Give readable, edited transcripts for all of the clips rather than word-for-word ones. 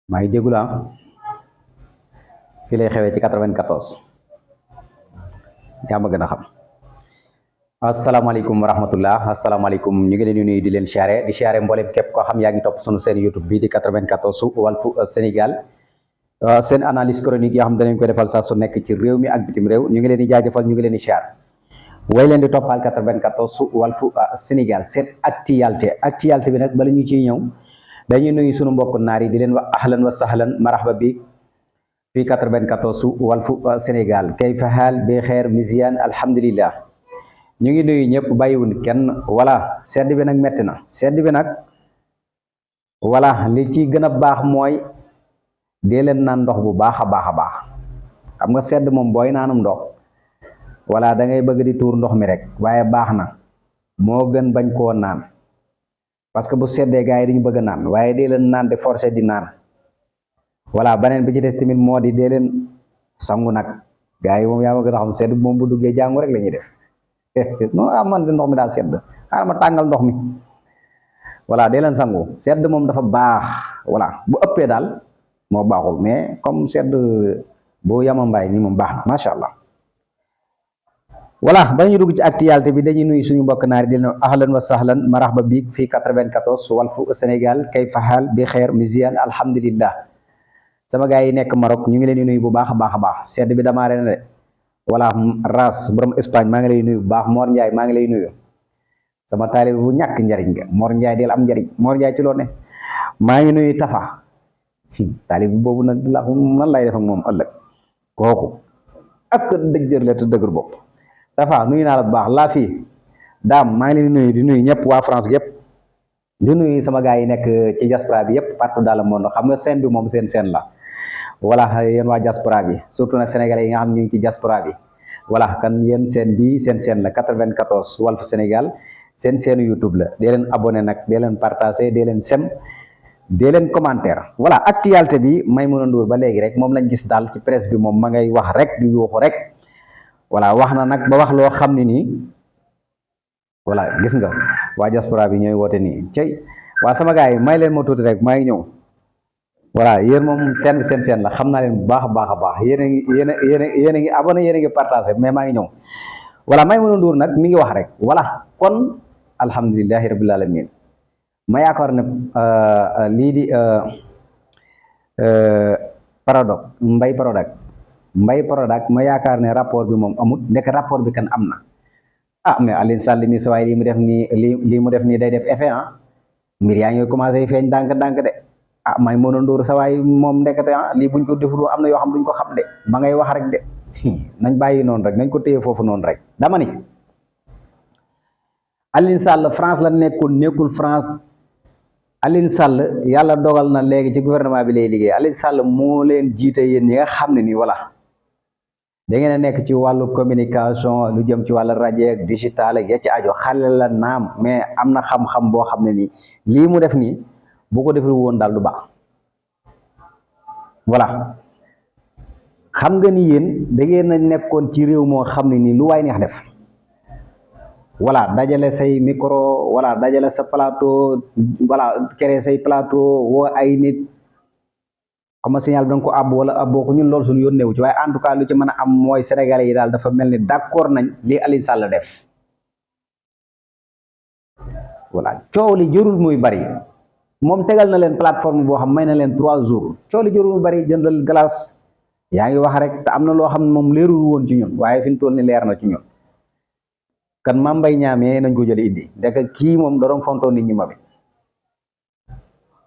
maa ngi jégalu fii lay xewee ci 94 yaa ma gën a xam. asalaamaaleykum wa rahmatullah asalaamaaleykum ñu ngi leen di nuyu di leen siyaare di siyaare mboolem képp koo xam yaa ngi topp sunu seen YouTube bii di 94 su Walfu Sénégal seen analyse chronique yoo xam danañ ko defal saa su nekk ci réew mi ak bitim réew ñu ngi leen di jaajëfal ñu ngi leen di siyaare way leen di toppal 94 su Walfu Sénégal seen actualité bi nag bala ñu ciy ñëw dañuy nuyu sunu mbokk naar yi di leen wax ahlan wa sahlan marhaba bi fii 94 su Walfu Sénégal kayfa haal bi xeer misiyan alhamdulillah ñu ngi nuyu ñëpp bàyyiwuñ kenn voilà sedd bi nag metti na sedd bi nag voilà li ci gën a baax mooy dee leen naan ndox bu baax a baax a baax xam nga sedd moom booy naanum ndox voilà da ngay bëgg di tuur ndox mi rek waaye baax na moo gën bañ koo naan parce que bu seddee gars yi duñu bëgg a naan waaye dee leen naan de forcé di naan voilà beneen bi ci des tamit moo di dee leen sangu nag gars yi moom yaa ma gën a xam sedd moom bu duggee jàngu rek la ñuy def non man de ndox mi daa sedd xaaral ma tàngal ndox mi voilà dee leen sangu sedd moom dafa baax voilà bu ëppee daal moo baaxul mais comme sedd bu yamambaay nii moom baax na macha allah. voilà ba ñu dugg ci actualité bi dañuy nuyu suñu mbokk naari di leen ahlan wa sahlan marhaba bi fii 94 Walfu Sénégal kayfa haal bi xeer misiyan alhamdulillah sama gars yi nekk Maroc ñu ngi leen di nuyu bu baax a baax a baax sedd bi damaa ren de voilà ras borom Espagne maa ngi lay nuyu bu baax Mor Ndiaye maa ngi lay nuyu sama taalib bu ñàkk njariñ nga Mor Ndiaye del am njariñ Mor Ndiaye ci loo ne maa ngi nuyu Tafa taalib boobu nag la man lay def ak moom ëllëg kooku ak dëgër la te dëgër bopp Tafa nuyu naa la bu baax laa fii daam maa ngi leen nuyu di nuyu ñëpp waa France yëpp di nuyu sama gars yi nekk ci diaspora bi yëpp partout dans le monde xam nga scène bi moom seen scène la voilà yéen waa diaspora bi surtout nag sénégalais yi nga xam ñu ngi ci diaspora bi voilà kan yéen seen bi seen scène la 94 Walfu Sénégal seen scène YouTube la dee leen abonné nag dee leen partagé dee leen sem dee leen commentaire voilà actualité bi Maimouna Ndour ba léegi rek moom lañ gis daal ci presse bi moom ma ngay wax rek di yuuxu rek voilà wax na nag ba wax loo xam ne nii voilà gis nga waa diaspora bi ñooy woote nii cey waa sama gars yi may leen ma tuuti rek maa ngi ñëw voilà yéen moom seen bi seen la xam naa leen bu baax a baax a baax yéen a ngi yéen a ngi abonné yéen a ngi partagé mais maa ngi ñëw voilà Maimouna Ndour nag mi ngi wax rek voilà kon alhamdulilahi rabbil alamin ma yaakaar ne lii di Prodac Mbay Prodac ma yaakaar ne rapport bi moom amut ndek rapport bi kan am na mais Alioune Sall mi sa waay lii mu def nii lii mu def nii day def effet mbir yaa ngi commencé feeñ ndànk-ndànk de Maimouna Ndour sa waay moom ndekete lii buñ ko deful am na yoo xam duñ ko xam de ma ngay wax rek de nañ bàyyi noonu rek nañ ko téye foofu noonu rek dama ni Alioune Sall France la nekkul France Alioune Sall yàlla dogal na léegi ci gouvernement bi lay liggéey Alioune Sall moo leen jiite yéen ñi nga xam ne nii voilà da ngeen a nekk ci wàllu communication lu jëm ci wàllu rajo ak digital ak ya ci aajo xale la naam mais am na xam-xam boo xam ne nii lii mu def nii bu ko deful woon daal du baax voilà xam nga ni yéen da ngeen a nekkoon ci réew moo xam ne nii lu waay neex def voilà dajale say micro voilà dajale sa plateau voilà créer say plateau woo ay nit xam nga signal bi da nga ko àbb wala àbboo ko ñun loolu suñu yónneewu ci waaye en tout cas lu ci mën a am mooy sénégalais yi daal dafa mel ni d'accord nañ li Alioune Sall def voilà coow li jërul muy bari moom tegal na leen plateforme boo xam may na leen 3 jours coow li jërul muy bari jëndal glace yaa ngi wax rek te am na loo xam ne moom leerul woon ci ñun waaye fi mu toll ni leer na ci ñun kan Mame Mbaye Niang nañ ko jële indi ndeke kii moom da doon fontoo nit ñi ma bi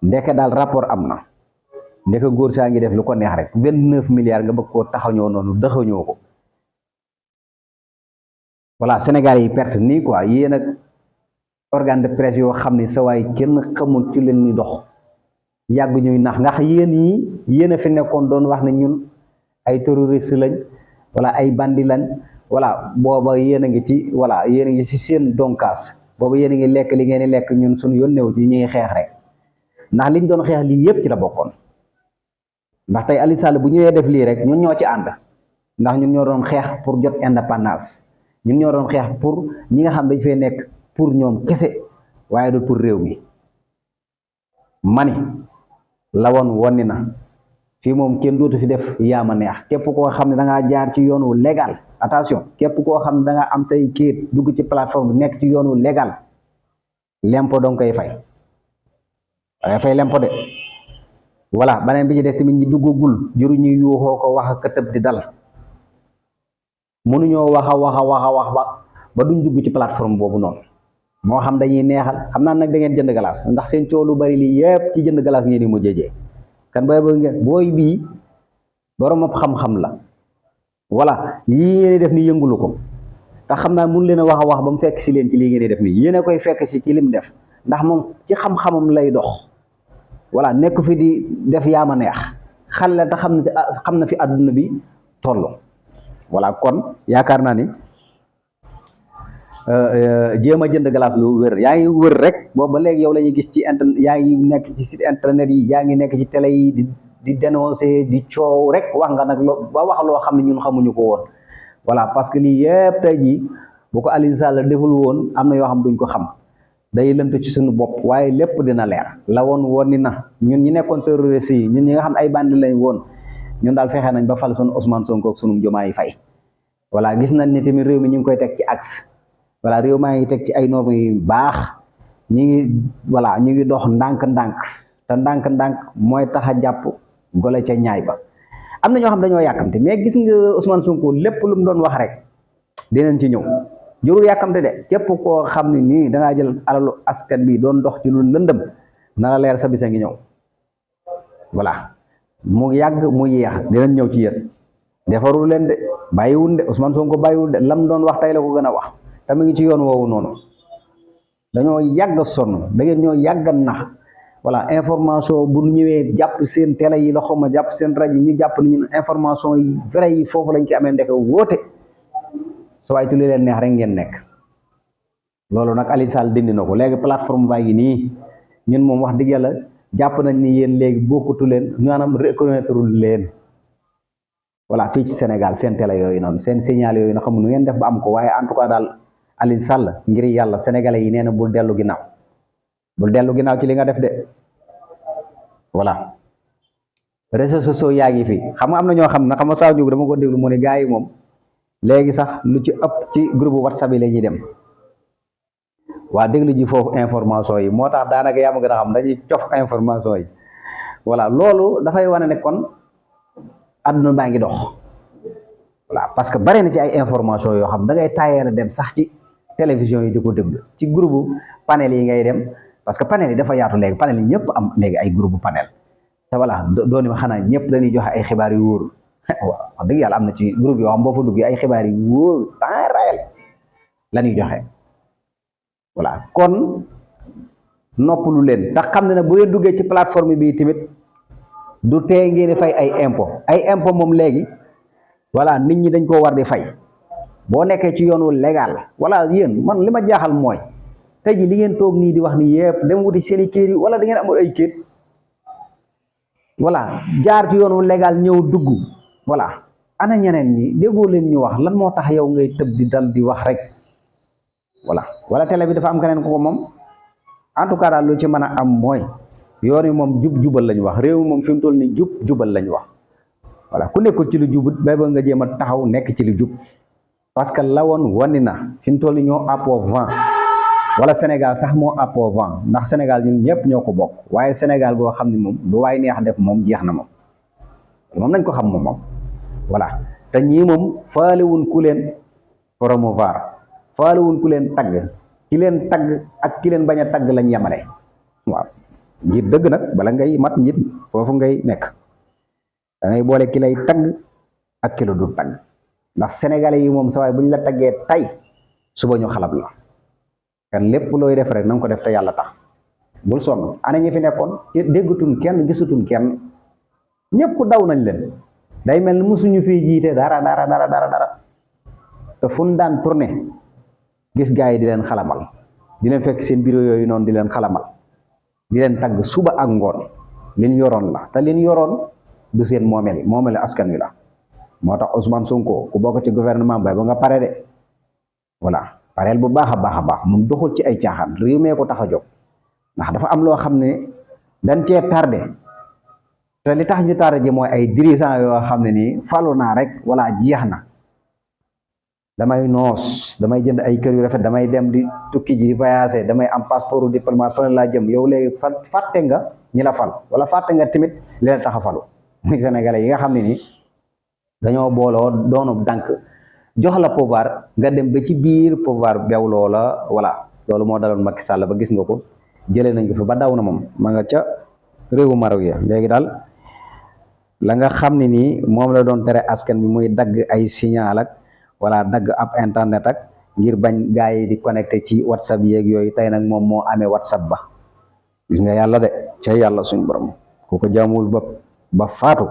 ndeke daal rapport am na ndeke góor saa ngi def lu ko neex rek 29 milliards nga bëgg koo taxañoo noonu dëxañoo ko voilà Sénégal yi perte nii quoi yéen ak organe de presse yoo xam ne sa waay kenn xamul ci leen ni dox yàgg ñuy nax ndax yéen yi yéen a fi nekkoon doon wax ne ñun ay terroriste lañ wala ay bandi lañ voilà booba yéen a ngi ci voilà yéen a ngi ci seen donkaas booba yéen a ngi lekk li ngeen di lekk ñun suñu yónneewu ci ñuy xeex rek ndax liñ doon xeex lii yëpp ci la bokkoon ndax tey Alioune Sall bu ñëwee def lii rek ñun ñoo ci ànd ndax ñun ñoo doon xeex pour jot indépendance ñun ñoo doon xeex pour ñi nga xam dañ fee nekk pour ñoom kese waaye du pour réew mi mani lawoon wonni na fii moom kenn dootu fi def yaama neex képp koo xam ne da ngaa jaar ci yoon wu légal attention képp koo xam ne da ngaa am say kayit dugg ci plateforme bi nekk ci yoon wu légal lempo dong koy fay dangay fay lempo de voilà beneen bi ci des tamit ñi duggagul jëru ñuy yuuxoo ko wax ak tëb di dal mënuñoo wax a wax ba duñ dugg ci plateforme boobu noonu moo xam dañuy neexal xam naa nag da ngeen jënd glace ndax seen coow lu bari lii yépp ci jënd glace ngeen di mujjee kan booy bii borom ab xam-xam la voilà yii ngeen def ni yëngulu ko te xam naa mun leen a wax ba mu fekk si leen ci lii ngeen def nii yéen a koy fekk si ci lim def ndax moom ci xam-xamam lay dox voilà nekk fi di def yaama neex xale la te xam na fi àdduna bi toll voilà kon yaakaar naa ni jéem a jënd glace lu wér yaa ngi wër rek boobu ba léegi yow la ñuy gis ci internet yaa ngi nekk ci site internet yi yaa ngi nekk ci télé yi di dénoncer di coow rek wax nga nag ba wax loo xam ne ñun xamuñu ko woon voilà parce que lii yëpp tey jii bu ko Alioune Sall deful woon am na yoo xam duñ ko xam day lënt ci suñu bopp waaye lépp dina leer la woon ni na ñun ñi nekkoon terroriste yi ñun ñi nga xam ay bandi lañ woon ñun daal fexe nañ ba fal sunu Ousmane Sonko ak sunu Diomaye Faye voilà gis nañ ni tamit réew mi ñu ngi koy teg ci axe voilà réew maa ngi teg ci ay normes yu baax ñu ngi dox ndànk-ndànk te ndànk-ndànk mooy tax a jàpp gole ca ñaay ba am na ñoo xam dañoo yàkkamte mais gis nga Ousmane Sonko lépp lu mu doon wax rek dinañ ci ñëw jurul yàkkamte de képp koo xam ne nii dangaa jël alalu askan bi doon dox ci lu lëndëm na la leer sa bisa ngi ñëw voilà mu yàgg mu yeex dinañ ñëw ci yéen defarul leen de bàyyiwul de Ousmane Sonko bàyyiwul de lam doon wax tey la ko gën a wax te mu ngi ci yoon woowu noonu dañoo yàgg sonn da ngeen ñoo yàgg nax voilà information bu ñëwee jàpp seen télé yi la xawma jàpp seen rajo ñu jàpp ni ñun information yi vrai yi foofu lañ ci amee ndeke wóote su waaye tu li leen neex rek ngeen nekk loolu nag Alioune Sall dindi na ko léegi plateforme baa ngi nii ñun moom wax dëgg yàlla jàpp nañ ni yéen léegi bokkatu leen maanaam reconnaître leen voilà fii ci Sénégal seen télé yooyu noonu seen signal yooyu na xamu nu ngeen def ba am ko waaye en tout cas daal Alioune Sall ngir yàlla sénégalais yi nee na bul dellu ginnaaw ci li nga def de voilà réseaux sociaux yaa ngi fi xam nga am na ñoo xam ne xam nga saa jóg dama ko déglu mu ne gars yi moom léegi sax lu ci ëpp ci groupe WhatsApp yi la ñuy dem waa déglu ji foofu information yi moo tax daanaka yaa ma gën a xam dañuy cof information yi voilà loolu dafay wane ne kon àdduna baa ngi dox voilà parce que bari na ci ay information yoo xam da ngay taayee a dem sax ci télévision yi di ko déglu ci groupe panel yi ngay dem parce que panel yi dafa yaatu léegi panel yi ñëpp am léegi ay groupe panel te voilà dooni ma xanaa ñëpp dañuy joxe ay xibaar yu wóor waaw wax dëgg yàlla am na ci groupe yoo xam boo fa duggee ay xibaar yu wóor temps réel la ñuy joxe voilà kon noppalu leen ndax xam ne ne bu leen duggee ci plateforme bi tamit du tee ngeen di fay ay impôt moom léegi voilà nit ñi dañ koo war di fay boo nekkee ci yoonu légal voilà yéen man li ma jaaxal mooy tey ji li ngeen toog nii di wax ni yëpp dem wuti seen i kayit yi wala da ngeen amul ay kayit voilà jaar ci yoonu légal ñëw dugg voilà ana ñeneen ñi déggoo leen ñu wax lan moo tax yow ngay tëb di dal di wax rek voilà wala télé bi dafa am keneen ko moom en tout cas daal lu ci mën a am mooy yoon yi moom jubal lañu wax réew mi moom fi mu toll ni jubal lañu wax voilà ku nekkul ci lu jubut bay ba nga jéem a taxaw nekk ci lu jub parce que la woon wani na fi mu toll ni ñoo appoo vent wala Sénégal sax moo appoo vent ndax Sénégal ñun ñëpp ñoo ko bokk waaye Sénégal boo xam ne moom lu waay neex def moom jeex na moom nañ ko xam moom voilà te ñii moom faalewuñ ku leen promouvoir faalewuñ ku leen tagg ki leen tagg ak ki leen bañ a tagg lañ yemale waaw njiit dëgg nag bala ngay mat njiit foofu ngay nekk da ngay boole ki lay tagg ak ki la du tagg ndax sénégalais yi moom sa waay bu ñu la taggee tay suba ñu xalab la kan lépp looy def rek na nga ko def te yàlla tax bul sonn ana ñi fi nekkoon déggatuñ kenn gisatuñ kenn ñëpp daw nañ leen day mel ni musuñu fii jiite dara te fun daan tourné gis gars yi di leen xalamal di leen fekk seen bureau yooyu noonu di leen xalamal di leen tagg suba ak ngoon liñ yoroon la te liñ yoroon du seen moomeel askan wi la moo tax Ousmane Sonko ku bokk ci gouvernement bay ba nga pare de voilà pareel bu baax a baax moom doxul ci ay caaxaan réew mee ko tax a jóg ndax dafa am loo xam ne dañ cee tardé te li tax ñu tardé ji mooy ay dirigeants yoo xam ne nii falu naa rek wala jeex na damay noos damay jënd ay kër yu rafet damay dem di tukki ji di voyager damay am passeport diplomate fa laa jëm yow léegi fàtte nga ñi la fal wala fàtte nga tamit li la tax a falu muy sénégalais yi nga xam ne nii dañoo booloo doonu dànk jox la pouvoir nga dem ba ci biir pouvoir beew loola voilà loolu moo daloon Macky Sall ba gis nga ko jëlee nañ ko fi ba daw na moom ma nga ca réewu Maroc ya léegi daal la nga xam ne nii moom la doon tere askan bi muy dagg ay signal ak wala dagg ab internet ak ngir bañ gaa yi di connecté ci whatsapp yeeg yooyu tey nag moom moo amee whatsapp ba gis nga yàlla de ca yàlla suñ borom ku ko jaamuwul ba faatu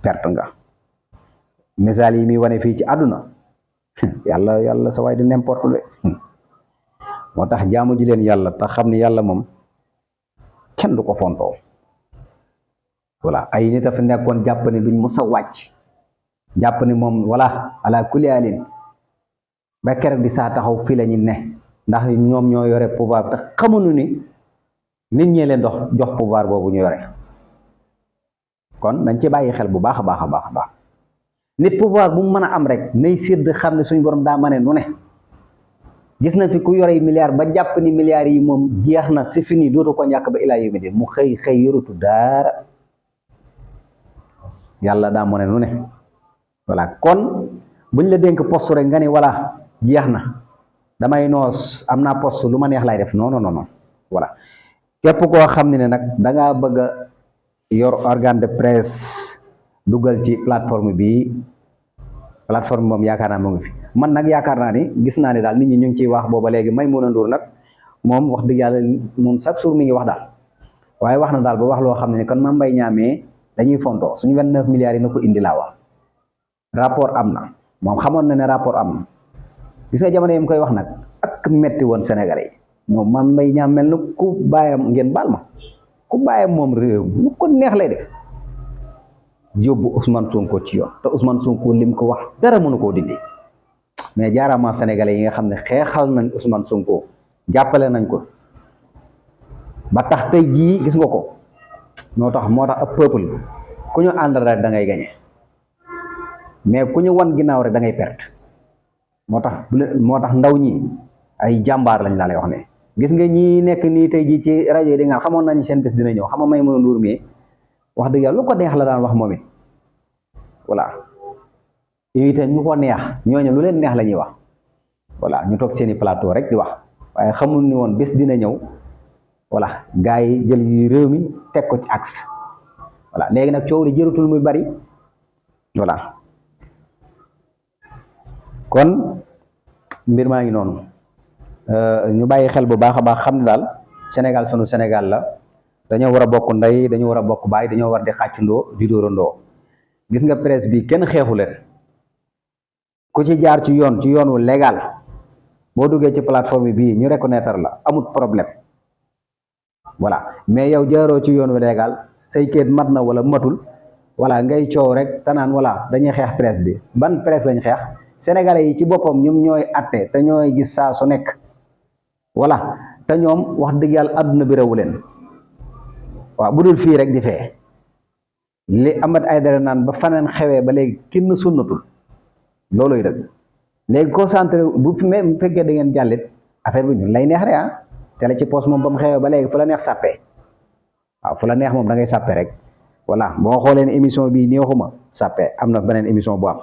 perte nga misaal yi muy wane fii ci àdduna yàlla sa waay di n'importe le moo tax jaamu ji leen yàlla te xam ni yàlla moom kenn du ko fontoo voilà ay nit a fi nekkoon jàpp ni duñ mës a wàcc jàpp ni moom voilà ala kulli alin ba keroog di saa taxaw fii la ñu ne ndax ñoom ñoo yore pouvoir te xamuñu ni nit ñee leen jox pouvoir boobu ñu yore kon dañ ci bàyyi xel bu baax a baax a baax a baax nit pouvoir bu mu mën a am rek nay sédd xam ne suñu borom daa mane nu ne gis na fi ku yore milliard ba jàpp ni milliards yi moom jeex na c'est fini dootu ko ñàkk ba ilaa yawmi din mu xëy yorutu daara yàlla daa mane nu ne voilà kon buñ la dénk poste rek nga ni voilà jeex na damay noos am naa poste lu ma neex lay def non non non voilà képp koo xam ne nag da ngaa bëgg a yor organe de presse dugal ci plateforme bi plateforme moom yaakaar naa moo ngi fi man nag yaakaar naa ni gis naa ne daal nit ñi ñu ngi ciy wax booba léegi Maimouna Ndour nag moom wax dëgg yàlla moom chaque jour mi ngi wax daal waaye wax na daal ba wax loo xam ne kon Mame Mbaye Niang dañuy fontoo suñu 29 milliards yi na ko indi laa wax rapport am na moom xamoon na ne rapport am na gis nga jamono yi mu koy wax nag ak metti woon Sénégalais yi moom Mame Mbaye Niang mel na ku bàyyam ngeen baal ma ku bàyyam moom réew lu ko neex lay def yóbbu Ousmane Sonko ci yoon te Ousmane Sonko lim ko wax dara mënu koo dindi mais jaaraama Sénégalais yi nga xam ne xeexal nañ Ousmane Sonko jàppale nañ ko ba tax tey jii gis nga ko moo tax ab peuple ku ñu àndal rek da ngay gañe mais ku ñu wan ginnaaw rek da ngay perte moo tax ndaw ñi ay jàmbaar lañ laa lay wax ne gis nga ñi nekk nii tey jii ci rajo yi di nga xamoon nañ seen bés dina ñëw xam nga Maimouna Ndour mi wax dëgg yàlla lu ko neex la daan wax moom it voilà invité ñu ko neex ñooñu lu leen neex la ñuy wax voilà ñu toog seeni plateau rek di wax waaye xamul ni woon bés dina ñëw voilà gars yi jël yu réew mi teg ko ci axe voilà léegi nag coow li jërutul muy bari voilà kon mbir maa ngi noonu ñu bàyyi xel bu baax a baax xam ne daal Sénégal sunu Sénégal la dañoo war a bokk ndey dañoo war a bokk baay dañoo war di xàccundoo di dóorandoo gis nga presse bi kenn xeexu leen ku ci jaar ci yoon wu légal boo duggee ci plateforme bii ñu reconnaître la amut problème voilà mais yow jaaroo ci yoon wu légal say kayit mat na wala matul voilà ngay coow rek te naan voilà dañuy xeex presse bi ban presse lañ xeex sénégalais yi ci boppam ñoom ñooy atte te ñooy gis saa su nekk voilà te ñoom wax dëgg yàlla àdduna bi rewu leen waaw bu dul fii rek di fee li Ahmed Aïdara naan ba faneen xewee ba léegi kenn sunnatul looluy dëgg léegi concentré bu fekkee da ngeen jàllit affaire bi ñun lay neex rek ah tele ci poste moom ba mu xewee ba léegi fu la neex sàppee waaw fu la neex moom da ngay sàppe rek voilà boo xoolee ne émission bii neexuma sàppe am na beneen émission bu am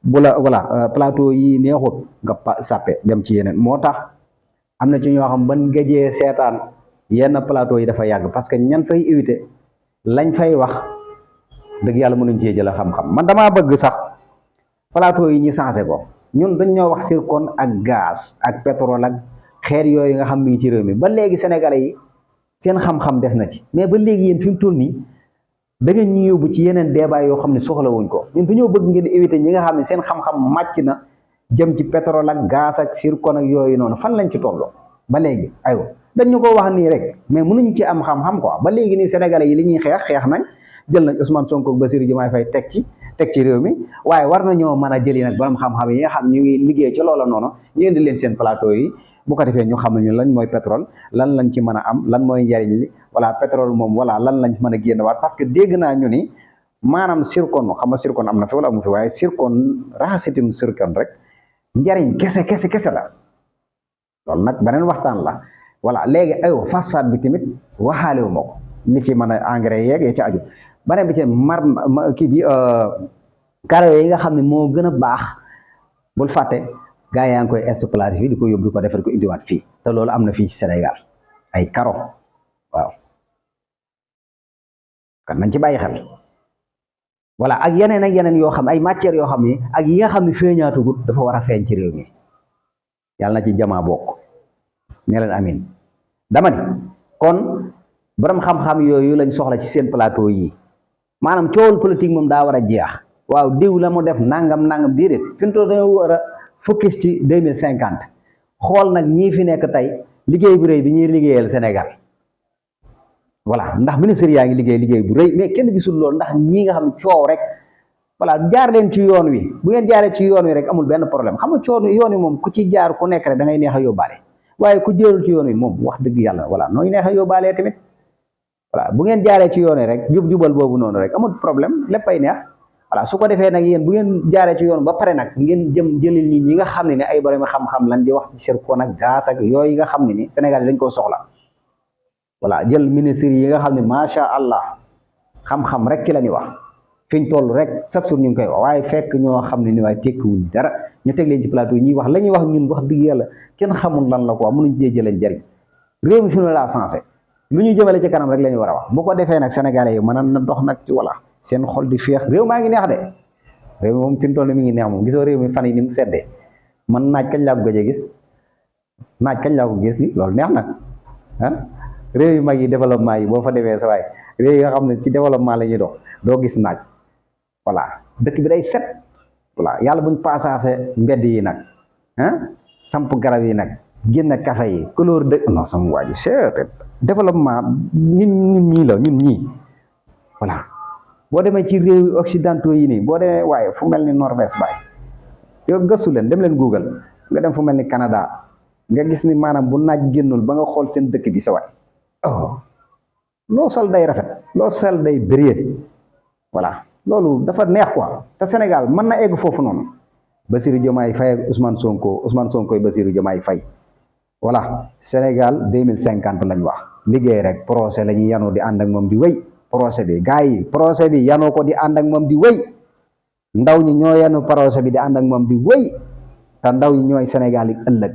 bu la voilà plateau yi neexut nga sàppe dem ci yeneen moo tax am na ci ñoo xam ban gëjee seetaan yenn plateau yi dafa yàgg parce que ñan fay éviter lañ fay wax dëgg yàlla mënuñ cee jël xam-xam man damaa bëgg sax plateau yi ñu changé ko ñun dañ ñoo wax zircon ak gaz ak pétrole ak xeer yooyu nga xam mi ngi ci réew mi ba léegi sénégalais yi seen xam-xam des na ci mais ba léegi yéen fi mu toll nii da ngeen ñu yóbbu ci yeneen débat yoo xam ne soxla wuñ ko ñun dañoo bëgg ngeen éviter ñi nga xam ne seen xam-xam màcc na jëm ci pétrole ak gaz ak zircon ak yooyu noonu fan lañ ci tolloo ba léegi aywa dañ ñu ko wax nii rek mais mënuñu ci am xam-xam quoi ba léegi nii sénégalais yi li ñuy xeex nañ jël nañ Ousmane Sonko ak Bassirou Diomaye Faye teg ci réew mi waaye war nañoo mën a jëli nag borom xam-xam yi nga xam ñu ngi liggéey ci loola noonu ñu indi leen seen plateau yi bu ko defee ñu xamal ñu lan mooy pétrole lan lañ ci mën a am lan mooy njariñ li voilà pétrole moom voilà lan lañ mën a génn waat parce que dégg naa ñu ni maanaam zircon xam nga zircon am na fi wala amu fi waaye zircon raxasitum zircon rek njariñ kese la loolu nag beneen waxtaan la voilà léegi aywa phosphate bi tamit waxaale wu ma ko li ci mën a engrais yeeg ya ci aju beneen bi ci kii bi carreaux yi nga xam ne moo gën a baax bul fàtte gaa yaa ngi koy exploité fii di ko yóbbu di ko defar ko indiwaat fii te loolu am na fii ci Sénégal ay carreaux waaw kan nañ ci bàyyi xel voilà ak yeneen yoo xam ay matières yoo xam ne ak yi nga xam ne feeñaatugut dafa war a feeñ ci réew mi yàlla na ci jamaa bokk ne leen amin dama ni kon borom xam-xam yooyu lañ soxla ci seen plateau yi maanaam coowul politique moom daa war a jeex waaw diw la mu def nangam déedéet fi mu toll dañoo war a focus ci 2050 xool nag ñii fi nekk tey liggéey bu rëy bi ñuy liggéeyal Sénégal voilà ndax ministre yaa ngi liggéey bu rëy mais kenn gisul loolu ndax ñii nga xam coow rek voilà jaar leen ci yoon wi bu ngeen jaaree ci yoon wi rek amul benn problème xam nga coow yoon wi moom ku ci jaar ku nekk rek da ngay neex a yóbbaale waaye ku jërul ci yoon wi moom wax dëgg yàlla voilà nooy neex a yóbbaalee tamit voilà bu ngeen jaaree ci yoon wi rek jubal boobu noonu rek amul problème léppay neex voilà su ko defee nag yéen bu ngeen jaaree ci yoon ba pare nag ngeen jëm jëlil nit ñi nga xam ne ay borom xam-xam lan di wax ci zircon ak gaz ak yooyu nga xam ne ni Sénégal yi dañ koo soxla voilà jël ministre yi nga xam ne macha allah xam-xam rek ci la ñuy wax fi ñu toll rek chaque jour ñu ngi koy wax waaye fekk ñoo xam ne ni waaye tekkiwuñ dara ñu teg leen ci plateau yi ñuy wax la ñuy wax ñun wax dëgg yàlla kenn xamul lan la quoi mënuñ cee jëlee njëriñ réew mi fi mu ne laa sensé lu ñu jëmale ci kanam rek la ñu war a wax bu ko defee nag sénégalais yi mën na dox nag ci voilà seen xol di féex réew maa ngi neex de réew mi moom fi mu toll mi ngi neex moom gisoo réew mi fan yi ni mu seddee man naaj kañ laa ko gëj a gis naaj kañ laa ko gis loolu neex nag ah réew yu mag yi développement yi boo fa defee sa waay réew yi nga xam ne ci développement la ñuy dox doo gis naaj voilà dëkk bi day set voilà yàlla buñ passaafe mbedd yi nag ah samp garab yi nag génn café yi couleur de non sama waa ji c'est développement ñun ñii la ñun ñii voilà boo demee ci réew occidentaux yi nii boo demee waaye fu mel ni Norvège baay yow gëstu leen dem leen Google nga dem fu mel ni Canada nga gis ni maanaam bu naaj génnul ba nga xool seen dëkk bi sa waay oh loo sol day rafet loo sol day briller voilà loolu dafa neex quoi te Sénégal mën na egg foofu noonu Bassirou Diomaye Faye ak Ousmane Sonko yi Bassirou Diomaye Faye voilà Sénégal 2050 lañ wax liggéey rek procès la ñuy yanu di ànd ak moom di wéy procès bi gars yi procès bi yanoo ko di ànd ak moom di wéy ndaw ñi ñoo yanu procès bi di ànd ak moom di wéy te ndaw ñi ñooy Sénégal yi ëllëg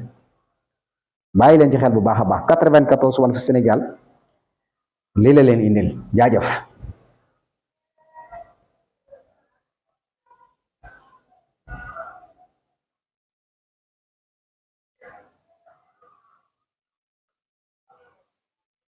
bàyyi leen ci xel bu baax a baax 94 Walf Sénégal lii la leen indil jaajëf